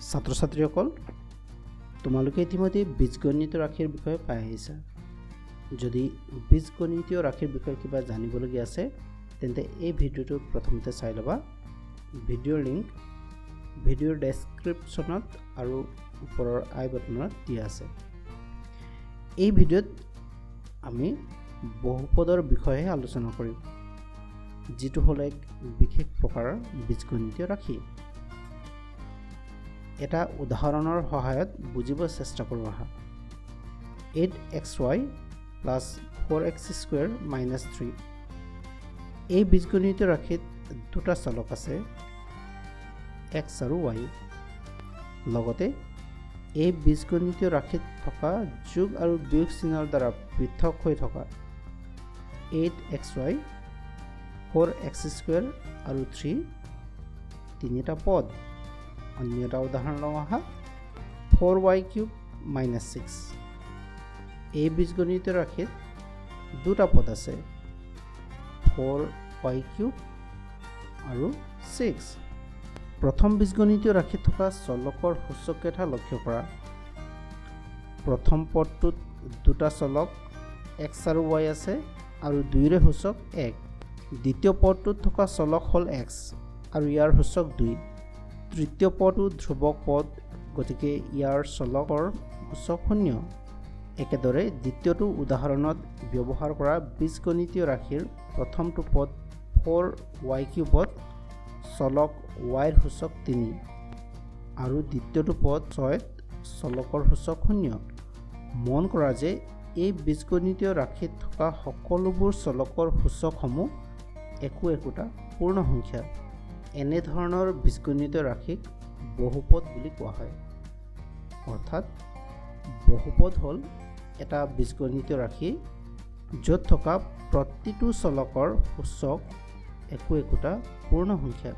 ছাত্ৰ ছাত্ৰীসকল, তোমালোকে ইতিমধ্যে বীজগণিত ৰাশিৰ বিষয়ে পাই আহিছা। যদি বীজগণিতীয় ৰাশিৰ বিষয়ে কিবা জানিবলগীয়া আছে, তেন্তে এই ভিডিঅ'টো প্ৰথমতে চাই ল'বা। ভিডিঅ'ৰ লিংক ভিডিঅ'ৰ ডেছক্ৰিপশ্যনত আৰু ওপৰৰ আই বটনত দিয়া আছে। এই ভিডিঅ'ত আমি বহুপদৰ বিষয়েহে আলোচনা কৰিম, যিটো হ'ল এক বিশেষ প্ৰকাৰৰ বীজগণিতীয় ৰাশি। এটা উদাহৰণৰ সহায়ত বুজিব চেষ্টা কৰোঁ আহা। 8 x y plus 4 x square minus 3। এই বীজগণিতীয় ৰাশিত দুটা চলক আছে, এক্স আৰু ৱাই। লগতে এই বীজগণিতীয় ৰাশিত থকা যোগ আৰু বিয়োগ চিহ্নৰ দ্বাৰা পৃথক হৈ থকা 8 x y, 4 x square আৰু থ্ৰী তিনিটা পদ। অন্য এটা উদাহৰণ লওঁ আহা। 4 y cube minus 6। এই বীজগণিতীয় ৰাশিত দুটা পদ আছে, ফ'ৰ ৱাই কিউব আৰু ছিক্স। প্ৰথম বীজগণিতীয় ৰাশিত থকা চলকৰ সূচককেইটা লক্ষ্য কৰা। প্ৰথম পদটোত দুটা চলক এক্স আৰু ৱাই আছে আৰু দুয়োৰে সূচক 1। দ্বিতীয় পদটোত থকা চলক হ'ল এক্স আৰু ইয়াৰ সূচক 2। তৃতীয় পদটো ধ্ৰুৱক পদ, গতিকে ইয়াৰ চলকৰ সূচক 0। একেদৰে দ্বিতীয়টো উদাহৰণত ব্যৱহাৰ কৰা বীজগণিতীয় ৰাশিৰ প্ৰথমটো পদ ফ'ৰ ৱাই কিউবত চলক ৱাইৰ সূচক 3 আৰু দ্বিতীয়টো পদ 6ত চলকৰ সূচক 0। মন কৰা যে এই বীজগণিতীয় ৰাশিত থকা সকলোবোৰ চলকৰ সূচকসমূহ একো একোটা পূৰ্ণ সংখ্যা। এনেধৰণৰ বীজগণিতীয় ৰাশিক বহুপদ বুলি কোৱা হয়। অৰ্থাৎ বহুপদ হ'ল এটা বীজগণিতীয় ৰাশি, য'ত থকা প্ৰতিটো চলকৰ সূচক একো একোটা পূৰ্ণ সংখ্যা।